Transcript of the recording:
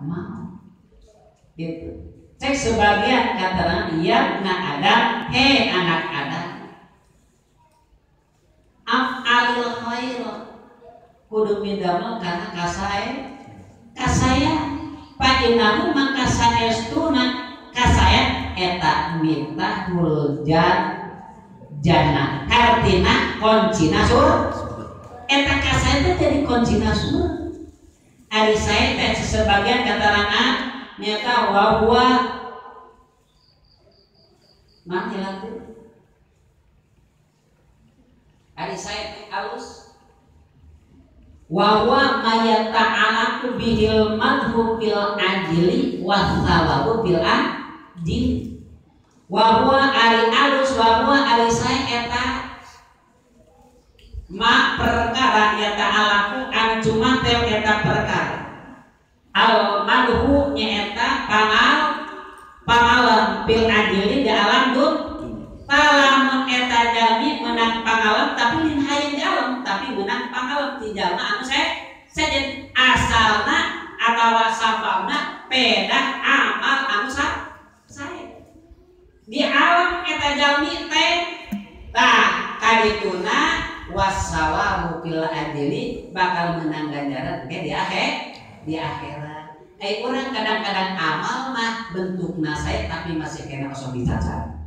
Mau gitu. Cek sebagian kata ya na Adam, he anak Adam, af'alil khair kudu midamel kana kasae kasaya fa innahu maka saestuna kasaya eta miftahul jannah artina kuncina surga. Eta kasaya teh jadi kuncina surga. Ari sae teh sebagian katerangan nyata wa huwa mah hilang teh. Ari sae teh alus wa huwa ma yata'alaqu bihil madhu fil ajli wa thawabu fil ajli. Wa huwa ari alus wa huwa ari sae eta ma perkara yata'alaqu anu cumantel eta perkara al madhu nyaeta pangalam fil ajli di alam dun talamun eta jalmi menang pangalam tapi lain hayang di alam tapi menang pangalam ti jalma anu sejen asalna atawa sababna pedah amal anu sae di alam eta jalmi teh tah kadituna wassawabu fil ajli bakal menang ganjaran ke di akhir di akhirat. Urang kadang-kadang amal mah bentukna sae tapi masih kena osok dicacat.